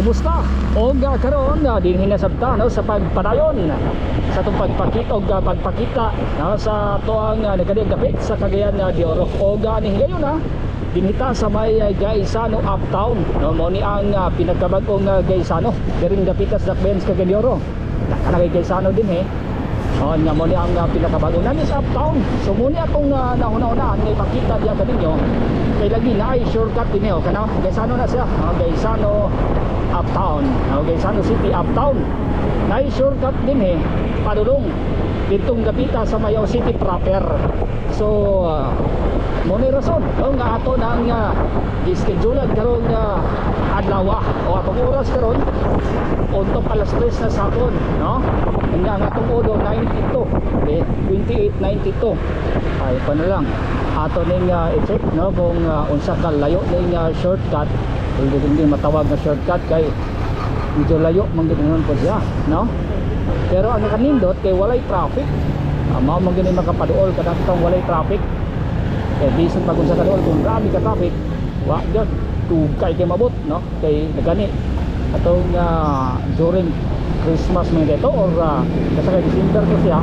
Kumusta? Og karon dinhi na sabta, no, sa pagpadayon sa atong pagpakita og pagpakita, no, sa atoang nagkadiag dapit sa Cagayan de Oro. Og ni higayon na dinhi ta sa may Gaisano Uptown, no, mao ni ang pinakabag-ong Gaisano diring dapita sa Dakbayan sa Cagayan de Oro. Naka kay Gaisano din eh. Oh, nga mo ni ang pinakabago na sa Uptown. So mo ni atong nahuna-hunaan nga ipakita diya kaninyo kay lagi na ay shortcut din eh, oh, kana Gaisano na siya. Oh, Gaisano Uptown. Oh, Gaisano City Uptown. Na ay shortcut din eh padulong ditong dapita sa Mayaw City proper. So mo ni rason, oh, nga ato nang gischedulean karong adlaw o atong oras karon untok alas 3 na sa hapon, no? Nga ang atong odo 92, okay, 28.92. Ay pa na lang ato ning i-check, no, kung unsa ka layo ning shortcut. Hindi hindi matawag na shortcut kay medyo layo man gid nun po siya, no? Pero ang nakanindot kay walay traffic. Mao man gini makapaduol kada tong walay traffic. Kay bisan pag unsa ka duol, kung grabe ka traffic, wa gyud tugkay kay mabot, no? Kay nagani atong during Christmas man dito or kasi kay December to siya,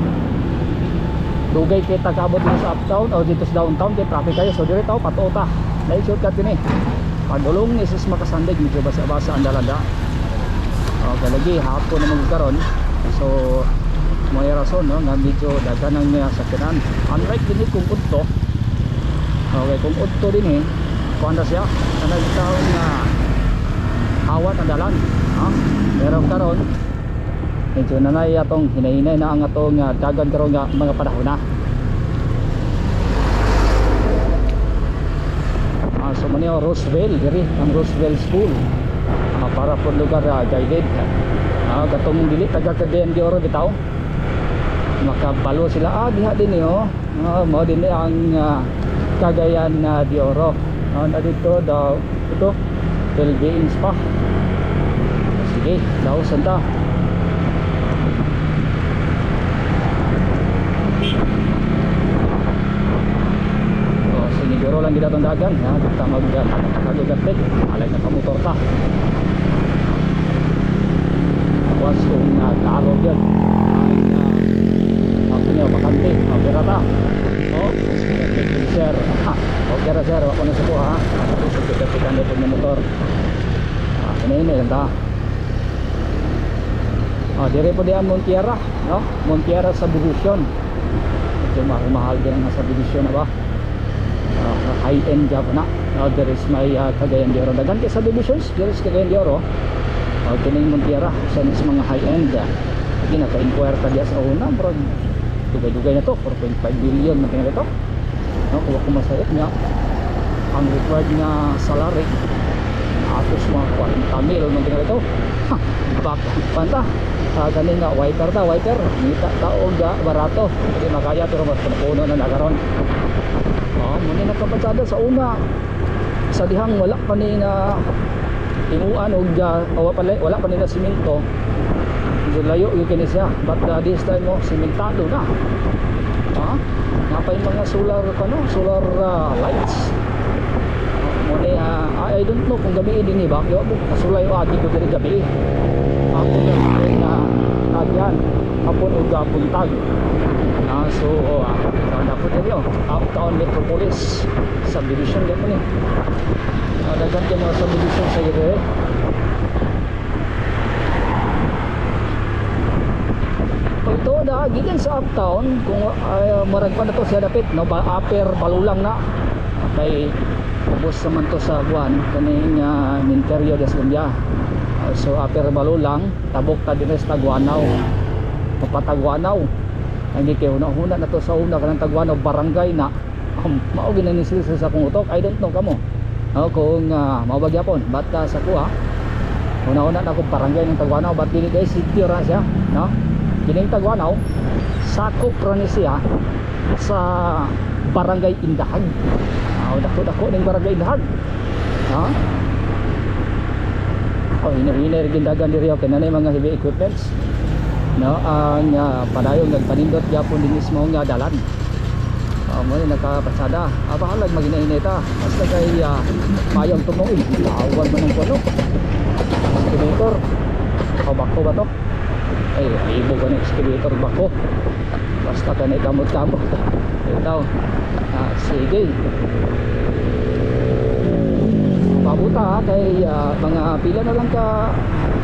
dugay kay tagabot na sa uptown o dito sa downtown kay traffic kayo. So dire tao patuo ta, na shortcut din eh. Pagulong ni sis makasandig, medyo basa-basa ang dalaga. O kalagi hapon na magkaron, so may rason, no, nga medyo daghan ang sakyanan, unlike din eh kung udto. Okay, kung udto din eh kuan na siya, kanang taon nga awat ang dalan, ha? Pero karon medyo nanay atong hinahinay na ang atong dagan karon nga mga panahon na. So man niyo Roseville diri ang Roseville School. Para po lugar guided. Katong dili taga Cagayan de Oro bitaw. Makabalo sila, diha din eh, oh. Mao din ni ang Cagayan de Oro. Na dito daw ito well-being spa. Sige, daw santa. Oh, siniguro lang gid atong dagan, ha, kita mag kagagat alay na kamotor ta. Was kung kaaro gyud. Ay ako niya bakante, okay ra ta. Oh, sir. Ha, okay ra sir, ako na sa kuha, ha. Sige, dito ng motor. Ini ini ta. Oh, dire po diyan Montierra, no? Montierra subdivision. Medyo mahal din ang subdivision na ba? High end job na. Now there is my Cagayan de Oro. Daghan kay subdivisions, there is Cagayan de Oro. Kining Montierra sa mga high end. Lagi naka-inquire ka diya sa una, bro. Dugay-dugay na to, 4.5 billion man tingali to. No, kung ako masayot nga ang required nga salary atos mga 40 mil man tingali to. Ha, back panta. Ganing nga wiper ta, wiper. Ngita ta og barato. Hindi makaya pero mas puno na nakaron. Oh, muna nakapatsada sa una. Sa dihang wala pa ni na timuan og wala pa ni na simento. Medyo layo gyud kini siya. But this time mo simentado na. Ha? Napay mga solar kano, solar lights. Mo ni I don't know kung gabi din ba. Yo mo kasulay o agi ko diri gabi. Ako na na agyan hapon og buntag. So dapat diri oh, Uptown Metropolis subdivision gyud ni. Daghan kay mga subdivision sa ire. Pag ito da gikan sa Uptown kung marag pa na to siya dapit, no, ba, upper Balulang na. Kay ubos naman to sa buwan kaning Minterio des Lumbia. So upper Balulang tabok ta dinhi sa Taguanao. Papataguanaw. Ang kay una-una na to sa una kanang Taguanaw barangay na. Mao gid ni sila sa akong utok. I don't know kamo. No, kung mao ba gyapon, but sa kuha una-una na akong barangay ng Taguanaw, but dili kay city ra siya, no? Kining Taguanaw sakop ra ni siya sa barangay Indahag. Dako-dako ning barangay Indahag. Ha? Oh, hinay-hinay ra gindagan diri okay na mga heavy equipments. No, ang padayon nagpanindot gyapon din mismo nga dalan. Mo ni nakapatsada. Bahalag maginahinay ta. Basta kay mayong tumuig, tawag man ang kuno. Excavator. O bako ba to? Ay, ibo ka ng excavator bako. Basta ka na kamot-kamot. Ito. Ah, sige. Pabuta ha, kay mga pila na lang ka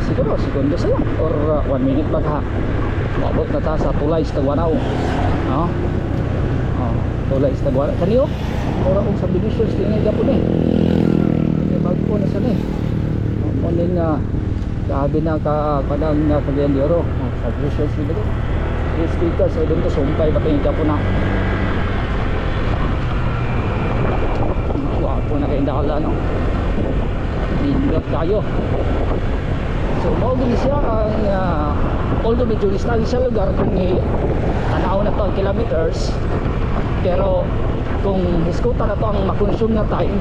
siguro segundo sa lang or 1 minute ba ka. Maabot na ta sa tulay sa Tagwanao. No? Oh, tulay sa Tagwanao. Kaniyo? Ora og subdivisions tingay gapon eh. Kaya bago na sa ni. Morning nga kahabi na ka kanang na Cagayan de Oro. Oh, subdivisions nila do. Speaker sa dito sumpay ba tingay gapon na. Wapo na kay dala, no. Nindot kayo. So mao gini siya ang although medyo distansya lugar kung tanaw na to ang kilometers, pero kung hisgutan na to ang makonsume nga time,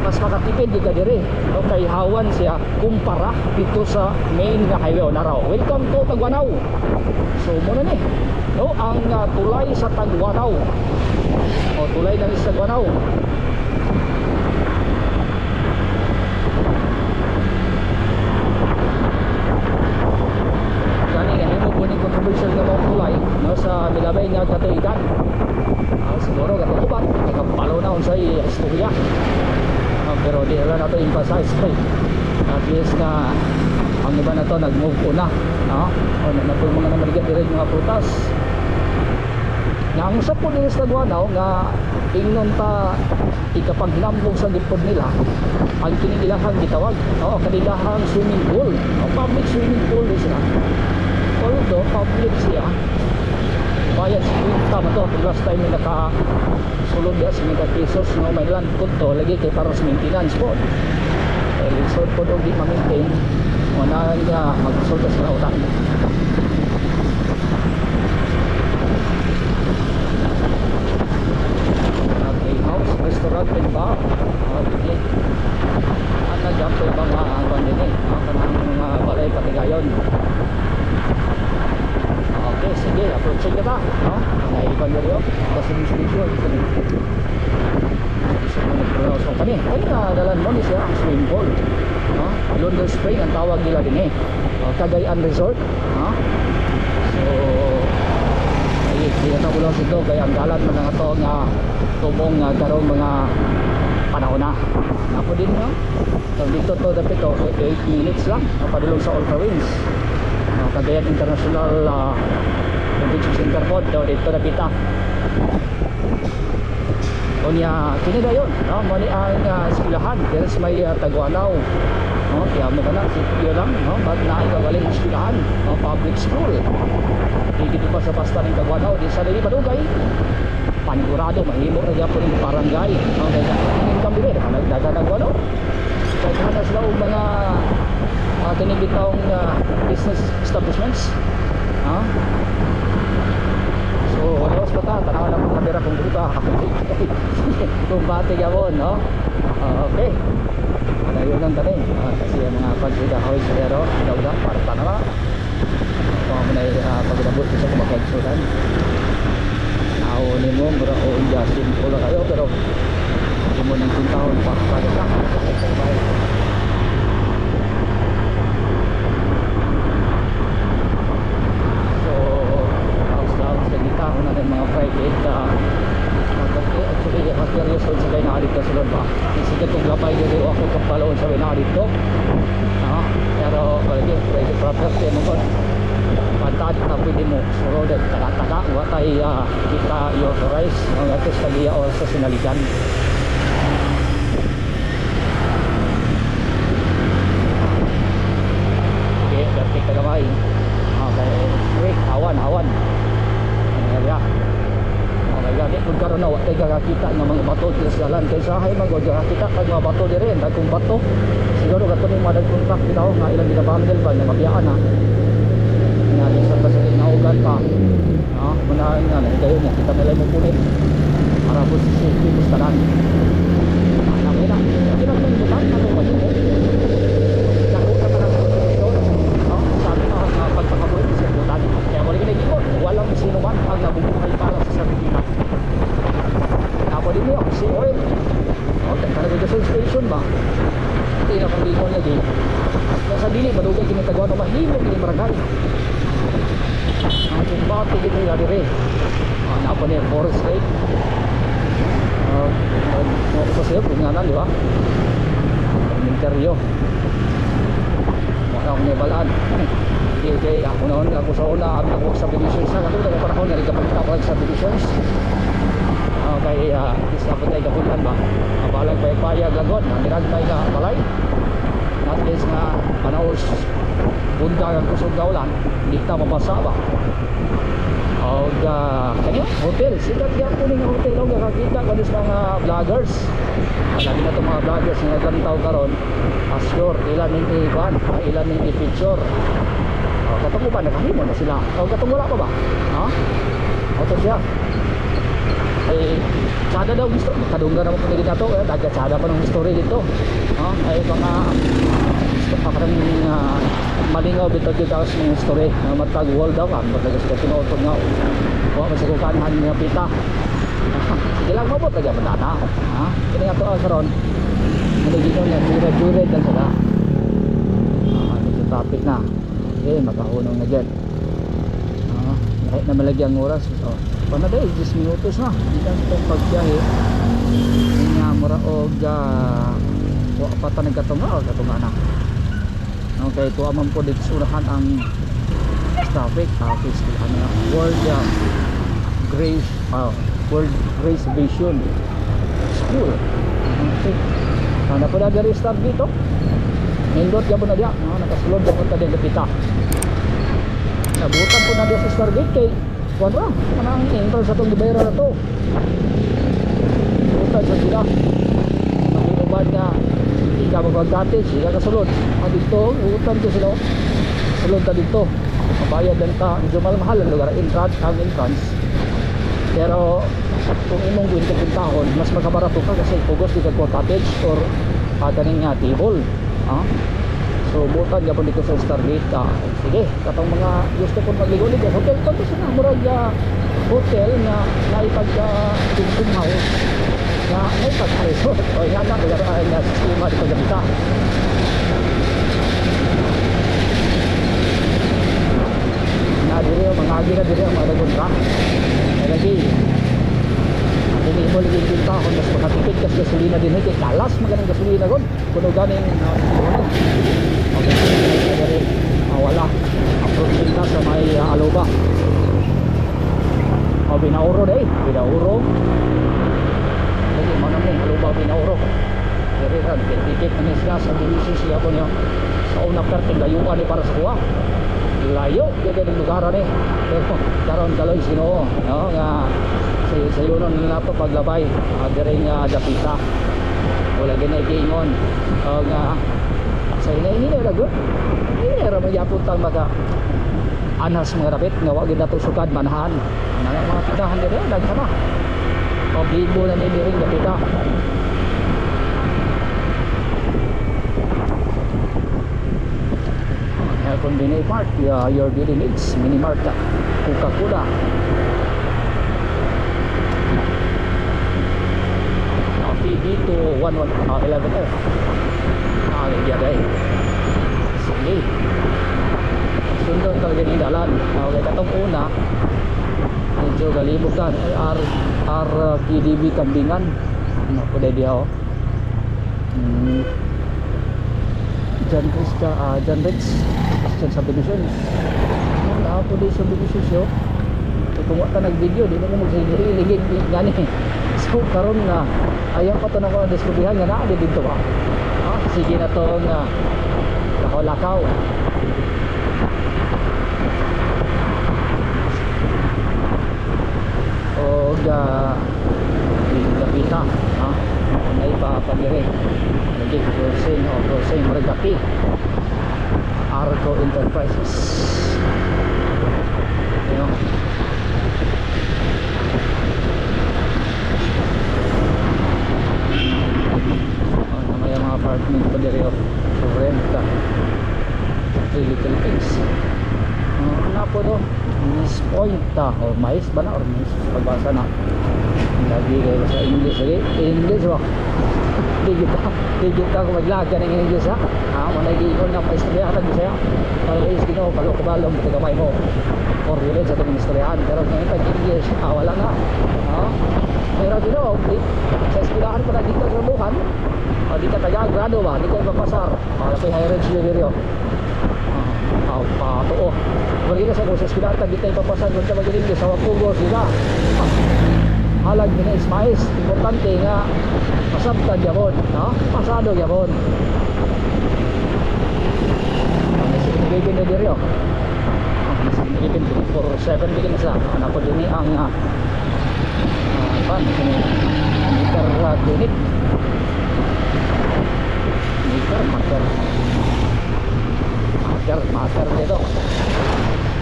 mas makatipid gyud ka diri, no, kay hawan siya kumpara dito sa main nga highway o naraw. Welcome to Tagwanao. So mo na ni, no, ang tulay sa Tagwanao o tulay ng Tagwanao. Gani nahimo po ni controversial nga mga tulay, no, sa milabay nga katuigan. Siguro katong uban nakapalo na unsay istorya. Pero di na nato emphasize kay at least na ang iba na to nag-move on na, no? O na po mga namaligya diri mga prutas. Nga ang sa po diri sa Tagwanao nga ingnon ta ikapaghinambong sa gipod nila ang kining ilahang gitawag, no, kanilahang swimming pool, no, public swimming pool ni sila. Although public siya, bayad sa kwenta mo to. Kung last time na nakasulod ya sa mga pesos, no, may land po to lagi kay para sa maintenance po, kay lisod po og di ma-maintain wala nga magsulod sa utang. Okay, house, restaurant and bar. Okay. Ang nag-jump yung mga ang din eh. Ang kanang mga balay patigayon. Okay, sige, approaching na ta. No? Naiban na rin. Gasoline station. Kani. Isa mo nag-pronounce mo kani. Kani nga dalan mo ni siya ang swimming pool. No? London Spring ang tawag nila din eh. Cagayan Resort. No? So, ay, di na tabulang sito kaya ang dalan man nga to nga tubong nga karong mga panahon na. Napo din, no? So, dito to dapit to 8 minutes lang padulong sa Ultra Wings. No, Cagayan International Convention Center po do dito dapita. Unya kini dayon, no, mo ni ang eskwelahan diri sa may Tagwanao. No, kaya mo kana sitio lang, no, but naay kagaling eskwelahan, no, public school. Di dito pa sa basta ng Tagwanao, di sa dili padugay. Panigurado mahimo ra gyapon ning barangay, no, kay income diri nagdagan og ano. Daghan na sila og mga kini bitawng business establishments. Ha? So, oras pa ta, tanaw na kong kamera kung dito kumbate gabon, no? Okay. Ano yun lang tani. Kasi ang mga pagsida hoy sa pero daw parta na ba. Kung mo na pagdabot sa kumakagsulan. Nauni mo, mura o inda simple lang kayo pero hindi mo nang tintahon parta na ka. So, house down sa gita ko na ng mga private actually curious sa kay naa dito sa loob ba. Sige kung labay dito ako kapalon sa naa dito. Pero lagi private property mo kon. Pantad na pwede mo sulod at taga-taga wa tay kita i-authorize ang atos tagiya or sa sinaligan. Okay, perfect ka gamay. Okay, wait, awan, awan. Ang area. Okay, gani kung karon na wa tay kakakita nga mga bato diri sa dalan kay sahay man gud kakakita kag mga bato diri, dagkong bato. Siguro kato ni mga contract bitaw nga ilang ginabandel ba nga mabiyaan na. Nga bisan pa sa inaugan pa. No, muna nga na kayo nga kita nila mo punit. Para po sa safety po sa tanan. Anak nila. Hindi lang yung butan atong mahimo. Dako na tanan sa konstitusyon. No, sabi na ang pagpakabuhi sa butan. Kaya wala ginagingon, walang sino man ang nabubuhay para sa sarili na. Ako din yun, si oil. Okay, talaga gasoline station ba? Hindi na kung gingon lagi. Nasa dili madugay kini taguan o mahimo kini barangay. Ang kumbate gid nila dire. Ah, naa pa ni Forest Lake. Ah, uh, uh, sa kung nga di ba? Cementeryo. Wala akong nibalaan. Okay, okay. Ako noon, ako sa una, ang ako sa subdivisions na. Katulad ng panahon nga, nagkapagita ako sa subdivisions. Okay, isa pa tayo kapulan ba? Abalag payag-payag lagot, nangiragmay nga balay. At least nga, panaos, bunda ang kusog nga ulan, hindi ta mabasa ba? Og kanyo, hotel, sikat gyapon ning hotel og nakakita ko sa mga vloggers. Lagi na itong mga vloggers nga naglantaw karon. Assure ilan ning i-kuan, ilan ning i-picture. Oh, katong uban nakahimo na sila. O katong wala pa ba? Ha? Auto siya. Ay, tsada daw gusto. Kadunggan naman po nila to. Eh, dagat tsada pa ng story dito. Ha? Ay mga gusto pa karang malingaw bitaw dito sa mga story. Nga matag wall daw ka. Matag sa tinuod nga. Wa man sa kukanhan nga pita. Sige lang mabot lagi ang data. Ha? Kini nga to karon. Naligino nga jure-jure lang sila. Ah, medyo traffic na. Okay, makahunong na dyan. Ah, kahit na malagi ang oras. Oh, pa na dahil, 10 minutos na. Hindi lang itong pagbiyahe. Nga mura og wa pa ta nagkatunga o katunga na. Okay, tuwa man po dito sa unahan ang traffic. Traffic ano na, World Grace World Grace Vision School. Okay. Sana po na diri start dito. Nindot gyapon na diya, no? Nakasulod gyapon ta diya dapita. Nabutan po na diya sa Stargate kay kuan ra, kanang entrance sa atong gibayaran na to. Butan sa sila. Magiuban nga hindi ka mag-cottage, hindi ka kasulod. Ah, dito, butan ko sila. Sulod ta dito. Mabayad lang ta, medyo mahal ang lugar, entrance, ang entrance. Pero kung imong kwento-kwentahon, mas makabarato ka kasi pugos di ka kuha cottage or kaning nga table. Ah? So butan gyapon dito sa Stargate. Ah, sige, katong mga gusto pong magligo-ligo, hotel ko to na murag hotel na naipag pension house na naipag resort. O yan na lugar ay na sistema dito gamita. Na diri mga agi na diri ang mga dagon ra. Ay lagi. Kung imo lagi kwentahon, mas makatipid kas gasolina din kay kalas maganang gasolina gon. Kuno ganing okay, diri wala. Approaching na sa may Aloba. O Binauro day, Binauro. Lagi mo naman Aloba Binauro. Diri ra ticket na ni sila sa division siya po niyo. Sa una perting layuan ni para sa kuha. Layo gyud ang lugar ni. Pero karon kaloy Ginoo, no, nga sa sayunon na nato paglabay diri nga dapita. Wala gyud na giingon. O nga sa hinay-hinay ra gyud. Hinay ra magyapon tang maka anas mga rapit nga wa gyud nato sukad manahan. Nang mga tindahan diri daghan na. O bibo na ni diri dapita. Aircon Mini Mart, your beauty needs, Mini Mart, Coca-Cola. PB to 11, 11F. Ah, iya dai. Sige. Sundon talaga ni dalan. Okay, katong una, medyo galibog ka. R, R, PDB Kambingan. Ano po dahil diha, oh. John Christian, John Rich Christian Subdivision. Ano po dahil subdivision siya. So, kung wala ka nag-video, di mo ko magsigiligig gani. So karon nga ayaw pa to na ko diskubrihan nga naa di dito ba. Ah, sige na to nga lakaw-lakaw. Og dapita, ha? Unay pa padire. Lagi crossing o crossing murag dati. Arco Enterprises. Ayun. Oh, na may mga apartment pa diri oh. So rent ka. Three little pigs. Oh, ano po to? Miss Point ta or Mais ba na or Miss pagbasa na. Lagi kayo sa English lagi. English ba? Di kita kung maglaga ng English ha. Ah, mo nagiingon na paistorya tag Bisaya. Kaloy is Ginoo, kalo kabalo mo gamay mo. Or yun sa itong istoryahan. Pero ngayon tag English, wala na. No? Pero Ginoo, di, sa eskwelahan pa na dito graduhan, di ka taga grado ba, di ka ipapasar. Wala pa higher ed siya. Patuo. Kumbaga sa kung sa eskwelahan ka, di ka ipapasar kung ka mag-English sa Wapugo, sila. Halag ni is mais, importante nga masabtan gyapon, no? Pasado gyapon. Ang 7-Eleven na diri oh. Ang 7-Eleven 24/7 din sa anak ko dinhi ang pan kini meter clinic. Meter mater. Mater mater dito.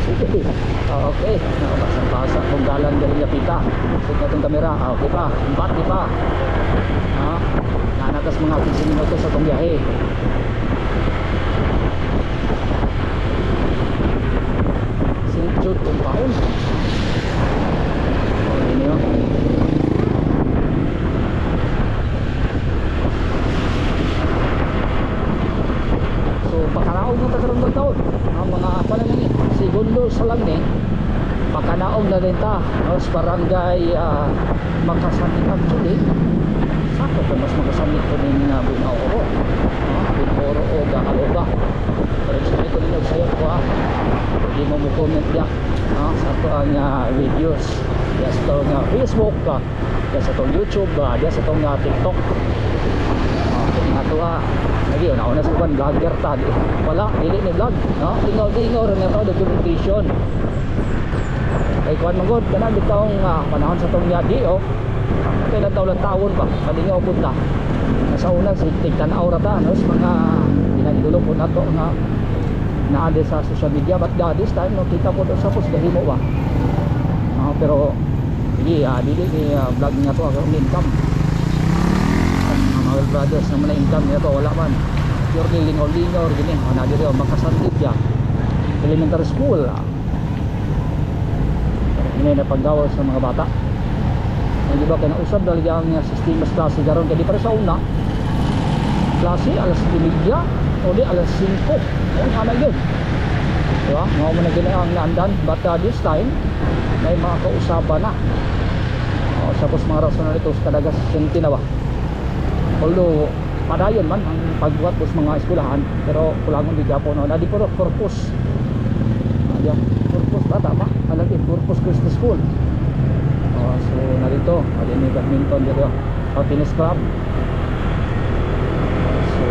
Sige. Okay, nakabasa-basa kung galan galing lapita. Sige na itong kamera. Okay pa. Bat di pa. Ha? Nanatas mga 15 minuto sa itong biyahe. St. Jude Compound. Oh, yun yun. So, pakanaog na ta karon taon. Ang mga pala ni segundo sa lang ni pakanaog na din ta, no, sa barangay Makasanit actually. Sakto pa mas Makasanit ko ning Bunaoro. No, Bunaoro o Gahaloba. Pero explain ko ninyo sayo ko ha. Hindi mo mo comment ya, no, sa ato ang videos. Diya sa atong Facebook, diya sa atong YouTube, diya sa atong TikTok. Okay, nga to ah. Lagi una sa uban vlogger ta di. Wala, dili ni vlog, no? Tingaw-tingaw ra na to documentation. Kay kuan man gud kana bitawng panahon sa tong yadi oh. Kay lang taw tawon ba, malingaw pud ta. Sa una si tigtan-aw ra ta, no, sa mga ginadulog po nato nga naa sa social media, but this time no kita po sa pos gahimo ba. Pero sige, dili ni vlog nga to ang income. Ang mga brothers naman na income niya to wala man. Purely lingaw-lingaw gini. Na diri oh, Makasandig ya. Elementary school. Ini na paggawa sa mga bata. Ang iba kay nausab dali ang sistema sa klase karon kay di pa sa una. Klase alas 5:30 o di alas 5. Ang ana yun. Diba? Mao man na gini ang naandan, but this time may mga kausaban na. Tapos mga rason na ito sa kadagas 60 na ba. Although padayon man ang pagbuhat sa mga eskwelahan, pero kulangon di gyapon, no? Na di pero purpose. Yeah, purpose ba tama? Alagi Purpose Christi School. So narito, adi ni badminton dito. Tennis club. So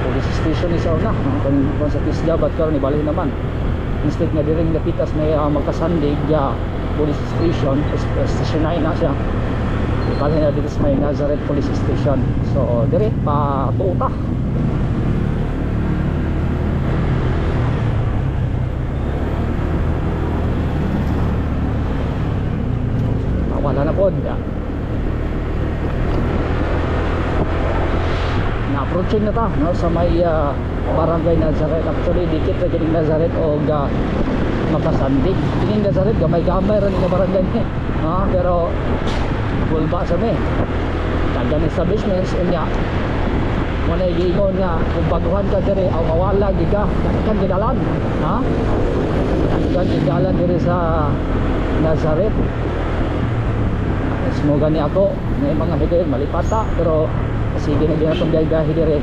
police station is na. Kung sa Tisda but karon ibalik naman. Instead nga diri lapitas may Magkasandig police station, station 9 na siya. Ibalik na dito sa may Nazareth Police Station. So dire pa tuuta. Wala na po. Na-approaching na ta, no, sa may barangay Nazareth. Actually dikit ra kining Nazareth og Makasandig. Kining Nazareth gamay-gamay ra ni nga barangay ni. Pero gulba sa mi. Daghan establishments unya. Mo na giingon nga kung baguhan ka diri aw mawala gid ka, daghan gidalan, ha? Daghan gidalan diri sa Nazareth. Mo gani ako may mga higayon malipata pero sige na gyud atong biyahe diri.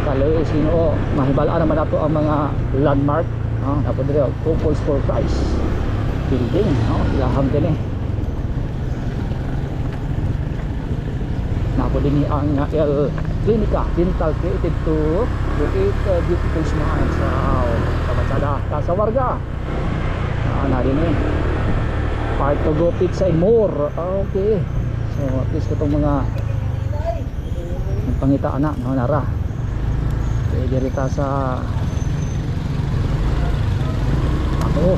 Kaloy Ginoo, mahibal-an naman nato ang mga landmark, no? Napo diri Couples for Christ building, no? Ilaham dinhi. Napo dinhi ang El Clinica Dental created to create beautiful smiles. Wow, kabatsada ka sa warga. Na dinhi. Part to go pizza and more. Okay. So at least itong mga pangitaan na, no, nara. Okay, diri ta sa ako.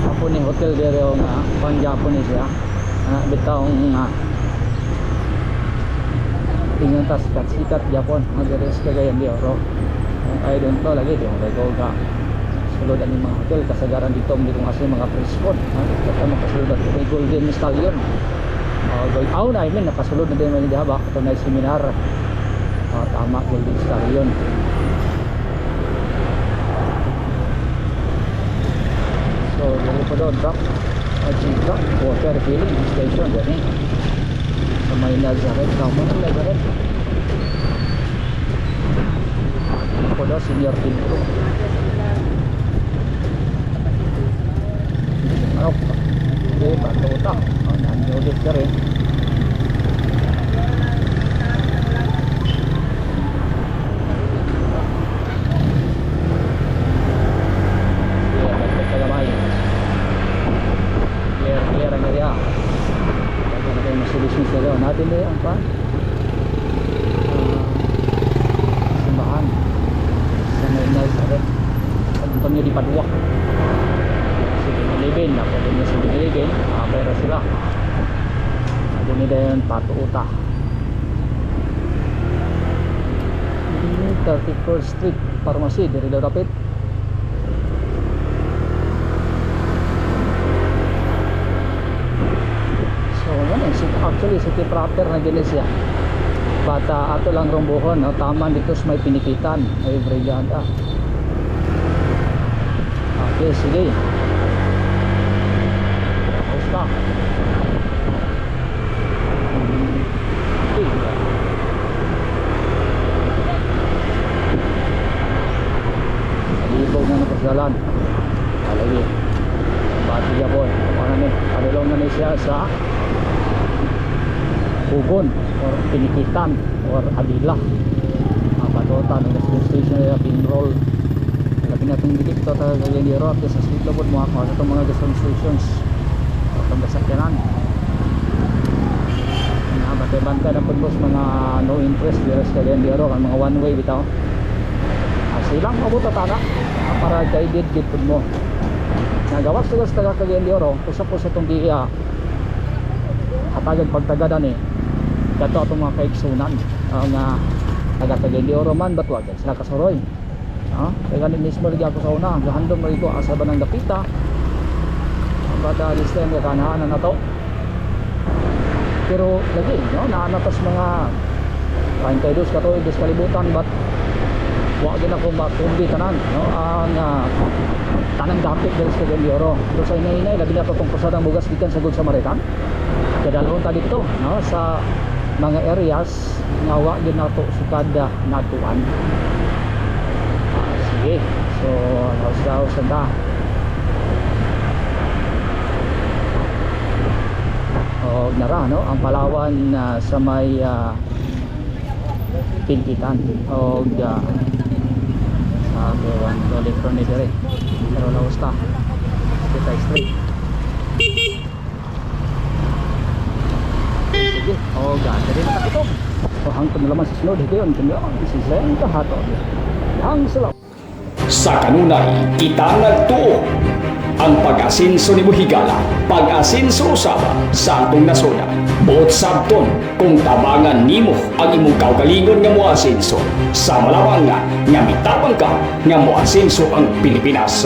Ako ni hotel diri nga pan Japanese siya. Bitaw nga tingnan ta sikat-sikat Japon nga diri sa Cagayan de Oro. I don't know lagi di mo kay ka sulod ang mga hotel kasagaran dito hindi ko kasi mga press con. Kita mo kasulod at may Golden Stallion. Oh, I mean, nakasulod na din man diha ba? Ito na seminar. Oh, tama, Golden Star yun. So, dito po doon, truck. G-truck, water filling station, yan eh. Sa may Nazareth, tama ng Nazareth. Dito po daw, Senior Pinto. Ano? Hindi, bato utak. Oh, nandiyo ka rin. Clear, nagpag kagamay. Clear, clear ang area. Kaya na kayo masulusyon sila. Natin na yan, pa. Simbahan. Sa may Nazareth. Sa Antonio di Padua. 7-Eleven. Ako din yung 7-Eleven. Pera sila. Ako nila yun, patuuta. 31st Street Pharmacy, diri daw dapit. So, yan eh. Actually, city proper na gini siya. But ato lang rumbuhon, no? Tama dito sa may pinikitan. May brigada. Okay, sige. Basta. Okay. Salibog na napasdalan. Alagi. Bati Japon. Ano ni? Padulong na ni siya sa Pugon or Pinikitan or Adila. Ang patutan ng gasoline station nila Pinroll. Labi na itong dikit ito tayo sa Gendiro at sa street lobod mga kuha sa itong mga gasoline stations o itong gasakyanan. Na bantay-bantay na po boss mga no interest dito sa Gendiro ang mga one way bitaw. Silang mabuta tana para guided gid pud mo. Nagawas sa taga Cagayan de Oro, usa po sa itong giya hatagag pagtagadan eh. Kato atong mga kaigsunan ang taga Cagayan de Oro man batwagan sila kasuroy. Kaya gani mismo lagi ako sa una, gahandom lagi ko asa ba ng dapita. Ang bata this time kanahanan na to. Pero lagi no, naanatas mga 32 katuig sa kalibutan but wa gid ako makumbi tanan no ang tanang dapit diri sa Cagayan de Oro. Pero sa inay-inay labi na to tong kasadang bugas gikan sa Good Samaritan. Kadalhon ta dito no sa mga areas nga wa gid nato sukada natuan. Sige. So, laos-laos na ta. O nara no ang Palawan sa may Pinkitan og sa Bewan Dolly ni dire. Pero laos ta. Kita straight. Sige. O ga, diri na ta. O hangtod na laman sa sunod higayon kundi si Zen kahatod. Hang sala. Sa kanunay, kita nagtuo. Ang pag-asinso ni Buhigala, pag-asinso usaba sa atong nasoda. Buot sabton kung tabangan nimo ang imong kaugalingon nga moasinso. Sa malawang nga, nga mitabang ka nga moasinso ang Pilipinas.